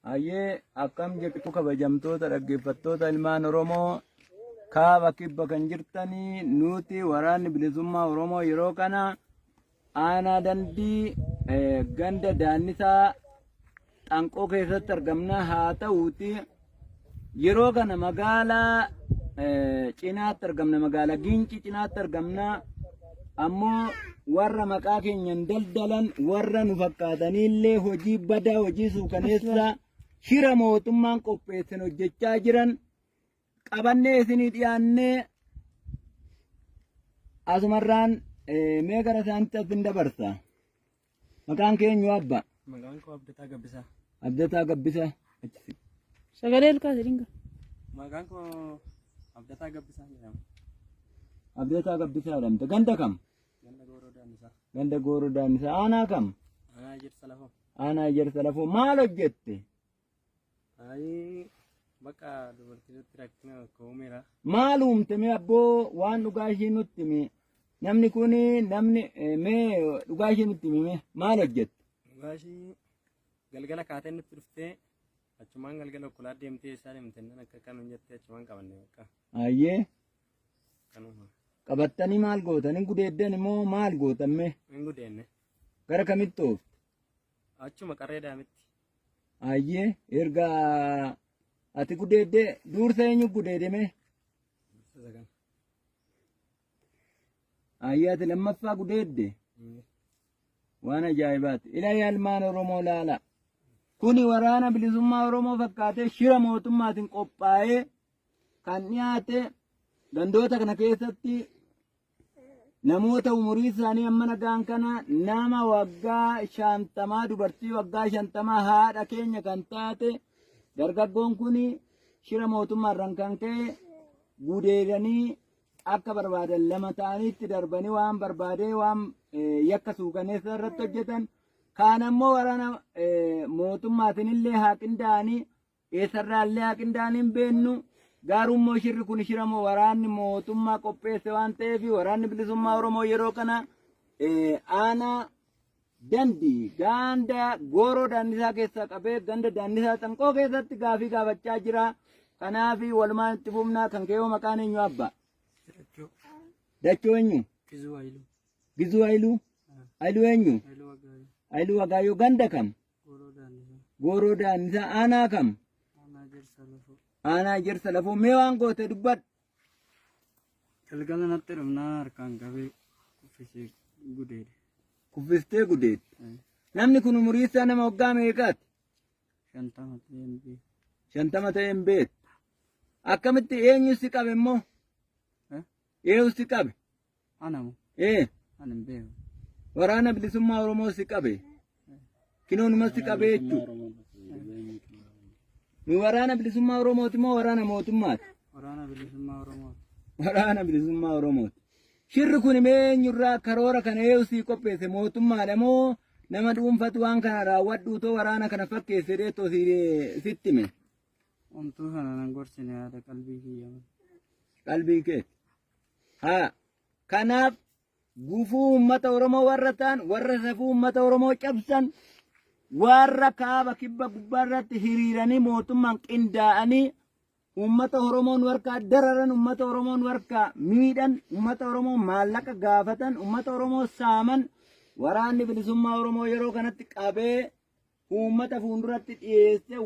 Hayyee, akkam jirtu kabajamtoota dhaggeeffattoota ilmaan Oromoo kaaba kibba kan jirtanii? Nuti waraanni bilisummaa Oromoo yeroo kana aanaa Dandii ganda Daannisaa Xanqoo keessatti argamna. Haa ta'uuti yeroo kana magaalaa cinaatti argamna, magaalaa Giincii cinaatti argamna. Ammoo warra maqaa keenyan daldalan, warra nu fakkaataniillee hojii badaa, hojii suukaneessaa shira mootummaan qopheessan hojjechaa jiran qabannee isinii dhiyaannee asumarraan mee gara isaanitti asin dabarsa. Maqaan keenyu abba? Maqaan koo Abdataa Gabbisaa. Abdataa Gabbisaa. Achi siqi. Sagalee ol kaasi dinga. Maqaan koo Abdataa Gabbisaa jedhama. Abdataa Gabbisaa jedhamta. Ganda kam? Ganda Gooroo Daannisaa. Ganda Gooroo Daannisaa. Aanaa kam? Aanaa Ejersa Lafoo. Aanaa Ejersa Lafoo. Maal hojjette? Ayi bakka dubartiitti rakkina tokko uumeera. Maal uumte mee abboo, waan dhugaa ishii nutti himi. Namni kun namni mee dhugaa ishii nutti himi, mee maal hojjette? Dhugaa ishii galgala kaatee nutti dhuftee, achumaan galgala okkolaa deemtee eessaa deemte nan akka kan jettee achumaan qabanne bakka Ayyee. Kanuma. Qabattanii maal gootan? Hin gudeeddan immoo maal gootan mee? Hin gudeenne. Gara kamitti oofte? Achuma qarree daamitti. Ayyee, erga ati gudeeddee duursa eenyu gudeede mee? Isa kana. Ayyee, ati lammaffaa gudeedde. Waan ajaa'ibaati. Ilaa ilmaan Oromoo laala. Kuni waraana bilisummaa Oromoo fakkaatee shira mootummaatiin qophaa'ee kan dhiyaate, gandoota kana keessatti namoota umurii isaanii amma nagaan kana nama waggaa 50, dubartii waggaa 50, haadha keenya kan taate dargaggoon kun shira mootummaarraan kan ka'e gudeedanii akka barbaadan lama ta'aniitti darbanii waan barbaadee waan yakka suukaneessa irratti hojjetan. Kaan ammoo waraana mootummaatiin illee haa qindaa'anii, eessarraa illee haa qindaa'anii hin beennu. Garuu immoo shirri kun shira waraanni mootummaa qopheesse waan ta'eef waraanni bilisummaa Oromoo yeroo kana aanaa Dandii ganda Gooroo Daannisaa keessaa qabee ganda Daannisaa Xanqoo keessatti gaafii gaafachaa jira. Kanaaf walumaan itti fufnaa. Kan keewoo maqaan eenyu abbaa? Dachoo. Dachoo eenyu? Gizuu Hayiluu. Gizuu Hayiluu? Hayiluu eenyu? Hayiluu Waggaayoo. Hayiluu Wagaayyoo. Ganda kam? Gooroo Daannisaa. Gooroo Daannisaa, aanaa kam? Aanaa Ejersa Lafoo. Aanaa Ejersa Lafoo. Mee waan goote dubbadhu. Galgala natti dhufnaan harkaan qabee kuffisee gudeede. Kuffistee gudeedde. Namni kun umurii isaa nama waggaa meeqaati? 50 ta'ee hin beeku. 50 ta'ee hin beektu. Akkamitti, eenyu si qabe immoo? Eh? Eenyu si qabe? Anamu. Ee. Ani hin beeku. Waraana bilisummaa Oromoo si qabe. Kinoonuma si qabe jechuudha. Nu waraana bilisummaa Oromooti moo waraana mootummaati? Waraana bilisummaa Oromooti. Waraana bilisummaa Oromooti. Shirri kun mee eenyurraa, karoora kana eenyu sii qopheesse? Mootummaadha moo nama dhuunfatu waan kana raawwadhu too waraana kana fakkeesse dheettoo sitti hime? Homtuu kana nan gorsine, yaada qalbii kiyya malee. Qalbii kee. Haa. Kanaaf gufuu uummata Oromoo warra ta'an, warra safuu uummata Oromoo cabsan, warra kaaba kibba gubbaa irratti hiriiranii mootummaan qindaa'anii uummata Oromoon warkaa dararan, uummata Oromoon warkaa miidhan, uummata Oromoo maallaqa gaafatan, uummata Oromoo saaman, waraanni bilisummaa Oromoo yeroo kanatti qabee uummata fuulduratti dhiyeesse,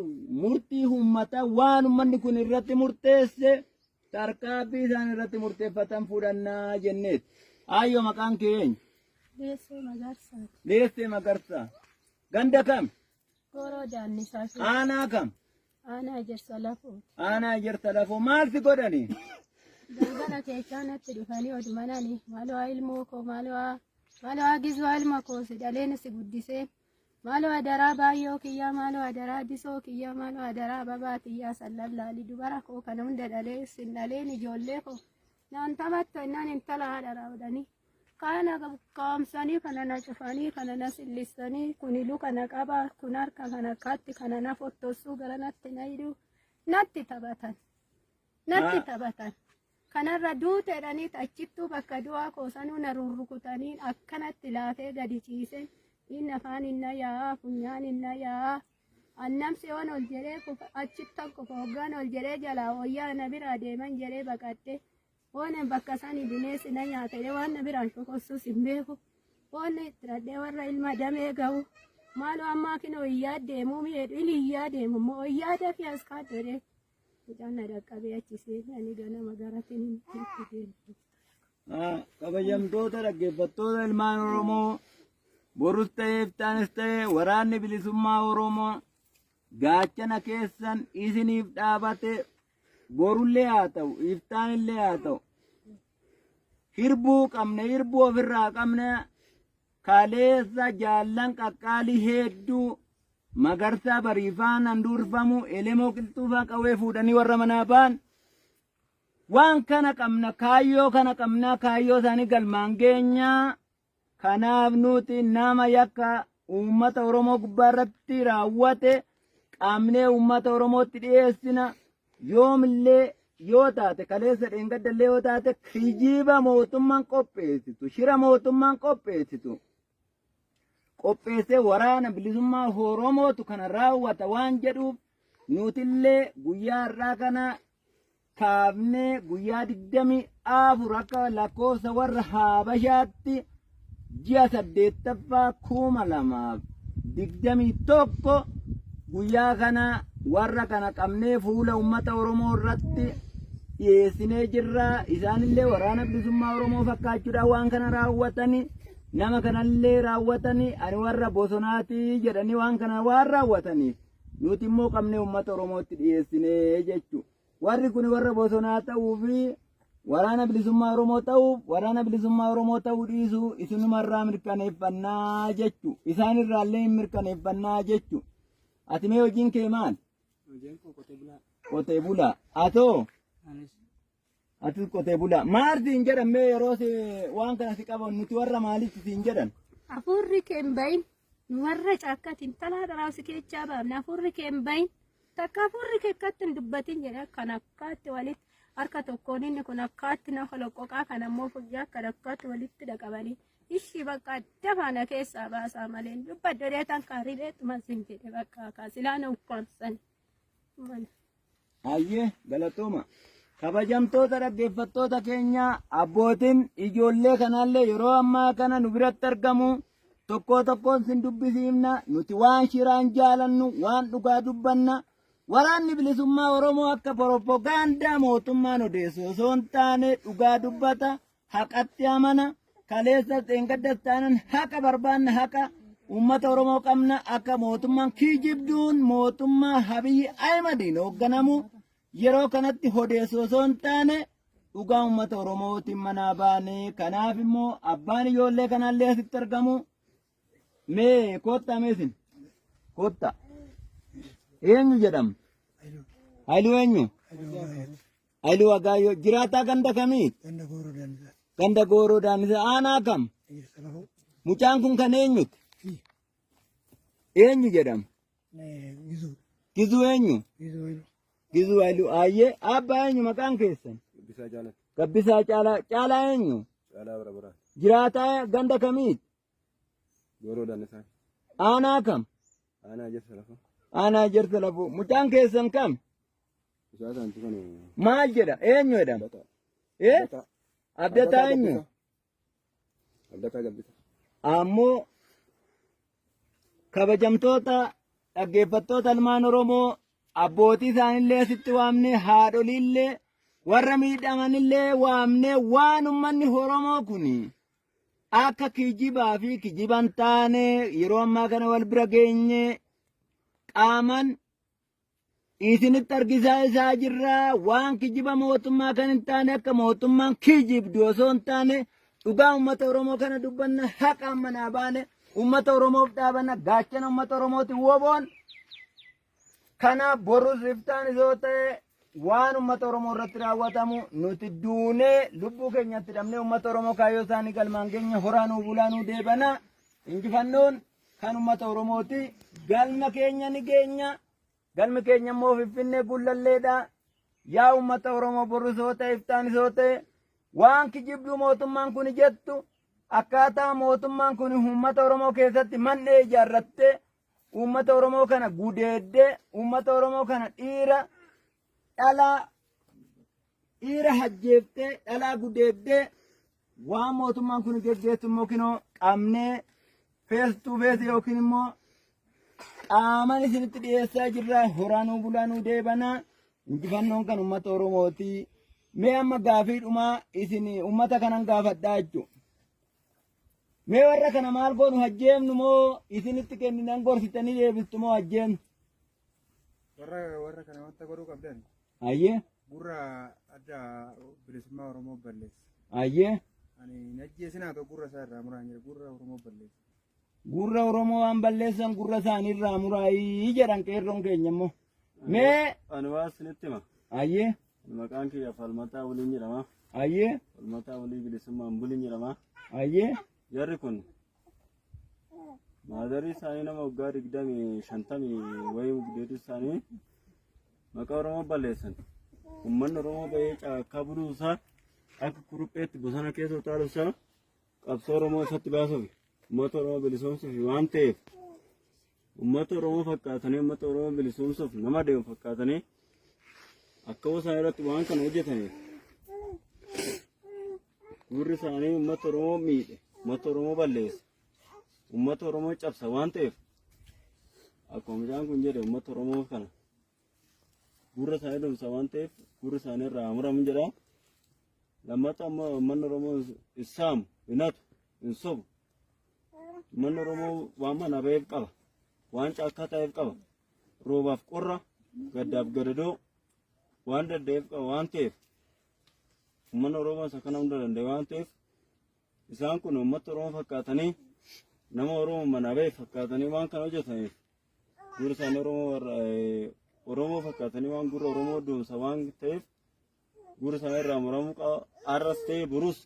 murtii uummataa waan uummanni kun irratti murteesse, tarkaaffii isaan irratti murteeffatan fudhannaa jenneet. Aayyoo, maqaan kee eenyu? Leessee Magarsaati. Leessee Magarsaa. Ganda kam? Gooroo Daannisaa keessa. Aanaa kam? Aanaa Ejersa Lafooti. Aanaa Ejersa Lafoo. Maal si godhani? Galgala keessaa natti dhufanii odumanani maaloo ilmoo koo, maaloo maaloo gizuu ilma koo si dhaleen si guddisee, maaloo adaraa baay'oo kiyyaa, maaloo adaraa disoo kiyyaa, maaloo adaraa babaa kiyyaa sallallaali, dubara koo kana hunda dhalee sin dhaleen, ijoollee koo naan taphattu innaan intala haadha raawwadhanii kana kaamsanii, kana na cufanii, kana na sillissanii, kun luka na qaba, kun harka kana akkatti kana na fottossuu, gara natti na hidhuu, natti taphatan natti taphatan. Kanarra duuteedhanii achittuu bakka du'aa koosanuu na rurrukutanii akkanatti laafee gadi ciiseen inni afaan inna yaa'aa, funyaan inna yaa'aa. Annamsi yoon ol jedhee kufa achittan kufa hoggaan ol jedhee jalaa wayyaa na biraa deeman jedhee baqadhe. Waan bakka sani bineensi na nyaate waan na biraan shokossus hin beeku. Waan itti radhee warra ilma damee ga'u. Maaloo ammaa kinoo iyyaa deemuu mi'eedhu inni iyyaa deemu immoo iyyaa dafii as kaadhu jedhee. Mucaan na dhaqqabee achi seene ani ganama gara tiniitti deemu. Kabajamtoota dhaggeeffattoota ilmaan Oromoo, borus ta'ee iftaanis ta'ee waraanni bilisummaa Oromoo gaachana keessan isiniif dhaabate, borullee haa ta'u iftaanillee haa ta'u, hirbuu qabne, hirbuu ofirraa qabne. Kaleessa jaallan qaqqaalii hedduu Magarsaa Bariifaan handhuurfamu Elemoo Qilxuufaa qawwee fuudhanii warra manaa ba'an. Waan kana qabna, kaayyoo kana qabna, kaayyoo isaanii galmaan geenya. Kanaaf nuti nama yakka uummata Oromoo gubbaa irratti raawwate qabnee uummata Oromootti dhiyeessina. Yoomillee yoo taate, kaleessa dheengaddallee yoo taate, kijiba mootummaan qopheessitu, shira mootummaan qopheessitu qopheessee waraana bilisummaa Oromootu kana raawwata waan jedhuuf, nutillee guyyaa har'aa kana kaafnee guyyaa 24 akka lakkoofsa warra Habashaatti ji'a 8ffaa 2021 guyyaa kana warra kana qabnee fuula uummata Oromoo irratti dhiyeessinee jirra. Isaanillee waraana bilisummaa Oromoo fakkaachuudhaan waan kana raawwatanii, nama kanallee raawwatanii, ani warra bosonaatii jedhanii waan kana waan raawwataniif, nuti immoo qabnee uummata Oromootti dhiyeessinee jechuudha. Warri kun warra bosonaa ta'uu fi waraana bilisummaa Oromoo ta'uuf waraana bilisummaa Oromoo ta'uu dhiisuu isinumarraa mirkaneeffannaa jechuu, isaanirraallee hin mirkaneeffannaa jechuu. Ati mee hojiin kee maal? Hojiin koo qotee bulaa. Qotee bulaa. Atoo? Anis. Atis qotee bulaa. Maal siin jedhan mee yeroo si waan kana si qaban, nuti warra maalitti siin jedhan? Hafuurri kee hin bahin, nu warra caakkaatiin talaa dharaa si keechaa baafne, hafuurri kee hin bahin, takka hafuurri kee akkatti hin dubbatin jedhe. Akkan akkaatti walitti harka tokkoon inni kun akkaatti na holoqqoqaa, kan ammoo funyaan kan akkaatti walitti dhaqabanii, ishii bakka dafaana keessaa baasaa malee dubbadhu dheetan kan ribeetuma sin jedhe, bakka kaasilaa na ukkaamsan. Hayyee, galatooma. Kabajamtoota dhaggeeffattoota keenya, abbootiin ijoollee kanallee yeroo ammaa kana nu biratti argamu. Tokko tokkoon sin dubbisiifna. Nuti waan shiraan jaalannu, waan dhugaa dubbanna. Waraanni bilisummaa Oromoo akka propagaandaa mootummaan odeessu osoo hin taane dhugaa dubbata, haqatti amana. Kaleessas dheengaddas taanan haqa barbaanna, haqa uummata Oromoo qabna. Akka mootummaan kijibduun mootummaa Abiyyi Ahimadiin hoogganamu yeroo kanatti odeessu osoo hin taane dhugaa uummata Oromootiin manaa baane. Kanaaf immoo abbaan ijoollee kanallee asitti argamu. Mee koottaa, mee isin koottaa. Eenyu jedhama? Haayiluu eenyu? Haayiluu Wagaayyoo. Jiraataa ganda kamii? Ganda Gooroo Daanisaa. Ganda Gooroo Daanisaa. Aanaa kam? Ejersa Lafoo. Mucaan kun kan eenyuti? Eenyu jedhama? Gizuu. Gizuu eenyu? Gizuu Haayiluu. Gizuu Haayiluu. Ayyee, abbaa eenyu maqaan keessan? Gabbisaa Caalaa. Gabbisaa Caalaa. Caalaa eenyu? Caalaa Bara Baraa. Jiraataa ganda kamiiti? Gooroo Daanisaa. Aanaa kam? Aanaa Ejersa Lafoo. Aanaa Ejersa Lafoo. Mucaan keessan kam? Mucaa isaanti kan. Maal jedha? Eenyu jedhama? Abdataa. Eh? Abdataa eenyu? Abdataa Gabbisa. Ammoo kabajamtoota dhaggeeffattoota ilmaan Oromoo, abbootii isaanillee asitti waamne, haadholiillee warra miidhamanillee waamne, waan uummanni Oromoo kun akka kijibaa fi kijiban taane yeroo ammaa kana wal bira geenye qaaman isinitti argisaa isaa jirra. Waan kijiba mootummaa kan hin taane, akka mootummaan kijibdu osoo hin taane dhugaa uummata Oromoo kana dubbanna. Haqaan manaa baane, uummata Oromoof dhaabanna, gaachana uummata Oromooti woboon. Kanaaf borus iftaan isoo ta'e waan uummata Oromoo irratti raawwatamu nuti duunee lubbuu keenyatti dhabnee uummata Oromoo kaayyoo isaanii galmaan keenya. Horaa nuu bulaa, nuu deebana. Injifannoon kan uummata Oromooti. Galma keenya ni geenya. Galmi keenya immoo Finfinnee Gullalleedha. Yaa uummata Oromoo, borus yoo ta'e iftaan isoo ta'e waan kijibduu mootummaan kun jettu, akkaataa mootummaan kun uummata Oromoo keessatti man'ee ijaarrattee Uummata Oromoo kana gudeeddee, uummata Oromoo kana dhiira dhalaa dhiira hajjeeftee dhalaa gudeeddee waan mootummaan kun geggeessu immoo kinoo qabnee feestuu feesi yookiin immoo qaaman isinitti dhiyeessaa jirra. Horaanuu bulaanuu deebanaa injifannoon kan uummata Oromooti. Mee amma gaafii dhumaa isin uummata kanan gaafadhaa jechuudha. Mee warra kana maal goonu hajjeemnu moo isinitti kenninan gorsitanii deebistu moo hajjeemnu? Warra kana wanta godhuu qabdan Ayyee gurra adda bilisummaa Oromoo balleessa. Ayyee. Ani hin ajjeesinaa ta'u gurra isaa irraa muraan jira gurra Oromoo balleessa. Gurra Oromoo waan balleessan gurra isaanii irraa muraayii jedhan qeerroon keenya immoo. Mee Ani waa isinitti hima. Ayyee. Maqaan kiyya Falmataa Waliin jedhama. Ayyee. Falmataa Walii Bilisummaan Buliin jedhama. Ayyee. Jarri kun maazarii isaanii nama waggaa 20 50 wayii gudeedu isaanii maqaa Oromoo balleessan. Uummanni Oromoo bahee caakkaa buluu isaa akka kurupheetti bosona keessa utaaluu isaa qabsoo Oromoo isatti baasuuf uummata Oromoo bilisoomsuuf waan ta'eef uummata Oromoo fakkaatanii uummata Oromoo bilisoomsuuf nama deemu fakkaatanii akka isaan irratti waan kana hojjetaniif gurri isaanii uummata Oromoo miidhe, uummata Oromoo balleesse, uummata Oromoo cabsa waan ta'eef akkuma mucaan kun jedhe uummata Oromoo kana gurra isaanii dhumsa waan ta'eef gurri isaanii irraa muramu jedha. Lammataa ammoo uummanni Oromoo hin saamu, hin hatu, hin sobu. Uummanni Oromoo waan mana ba'eef qaba, waan caakkaa ta'eef qaba, roobaaf qorra, gaddaaf gadadoo waan danda'eef qaba waan ta'eef uummanni Oromoo isa kana hunda danda'e waan ta'eef isaan kun uummata Oromoo fakkaatanii nama Oromoo manaa ba'e fakkaatanii waan kana hojjetaniif gurri isaanii Oromoo warra Oromoo fakkaatanii waan gurra Oromoo doomsa waan ta'eef gurri isaanii irraa muramuu qaba. Arras ta'e burus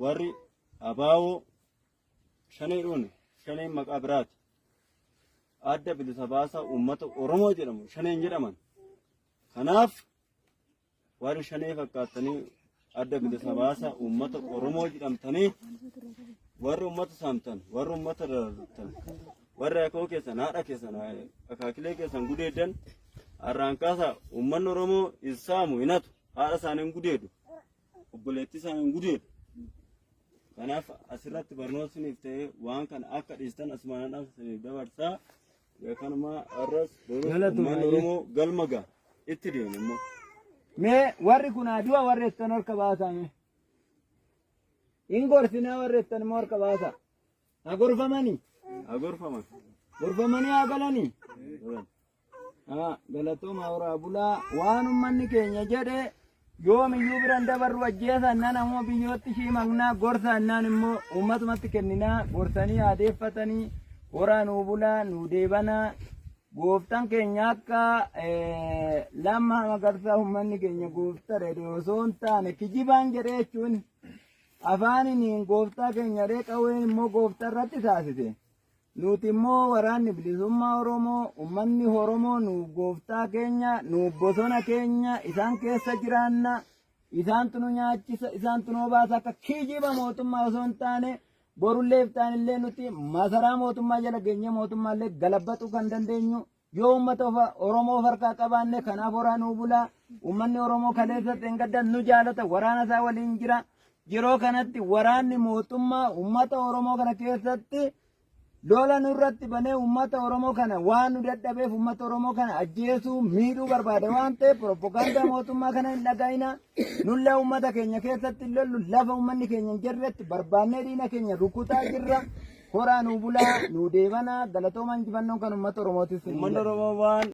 warri abaawoo shanee dhuun shaneen maqaa biraati. Adda bilisa baasaa uummata Oromoo jedhamu shaneen jedhaman. Kanaaf warri shanee fakkaatanii adda bilisa baasaa uummata Oromoo jedhamtanii warri uummata saamtan, warri uummata darartan, warri akoo keessan, haadha keessan, akaakilee keessan gudeeddan har'aan kaasaa uummanni Oromoo hin saamu, hin hatu, haadha isaanii hin gudeedu, obboleettii isaanii hin gudeedu. Kanaaf asirratti barnoota isiniif ta'ee waan kana akka dhiistan asumaan isiniif dabarsaa. Kanuma har'as borus Galatoomaa. uummanni Oromoo galma ga'a itti deema immoo. Mee warri kun adu'a warri jettan harka baasaa mee. Hin gorsinaa warri jettan immoo harka baasaa. Haa gorfamanii. Haa gorfaman. Gorfamanii haa galanii. Haa galatooma horaa bulaa waan uummanni keenya jedhe yoomiyyuu biran dabarru ajjeesan nan ammoo biyyootti ishii maqnaa gorsa naan immoo uummatumatti kenninaa gorsanii aadeeffatanii horaa nuu bulaa nuu deebanaa gooftaan keenya akka Lammaa Magarsaa uummanni keenya gooftaa dha osoo hin taane kijibaan jedhee jechuun afaaniin gooftaa keenya dhee qawween immoo gooftaa irratti taasise. Nuti immoo waraanni bilisummaa Oromoo, uummanni Oromoo nuuf gooftaa keenya, nuuf bosona keenya, isaan keessa jiraanna, isaantu nu nyaachisa, isaantu nu obaasa akka kijiba mootummaa osoo hin taane borullee iftaanillee nuti masaraa mootummaa jala geenyee mootummaallee galabbachuu kan dandeenyu yoo uummata Oromoo of harkaa qabaanne. Kanaaf horaa nuu bulaa. Uummanni Oromoo kaleessa xeengadda nu jaalata, waraana isaa waliin jira. Yeroo kanatti waraanni mootummaa uummata Oromoo kana keessatti lola nurratti banee uummata Oromoo kana waan nu dadhabeef uummata Oromoo kana ajjeesuu miidhuu barbaade waan ta'eef propagaandaa mootummaa kana hin dhaga'ina. Nullee uummata keenya keessatti lollu lafa uummanni keenya hin jirretti barbaannee diina keenya rukutaa jirra. Horaa nuu bulaa nuu deebanaa galatooma injifannoon kan uummata Oromootis. Uummanni Oromoo waan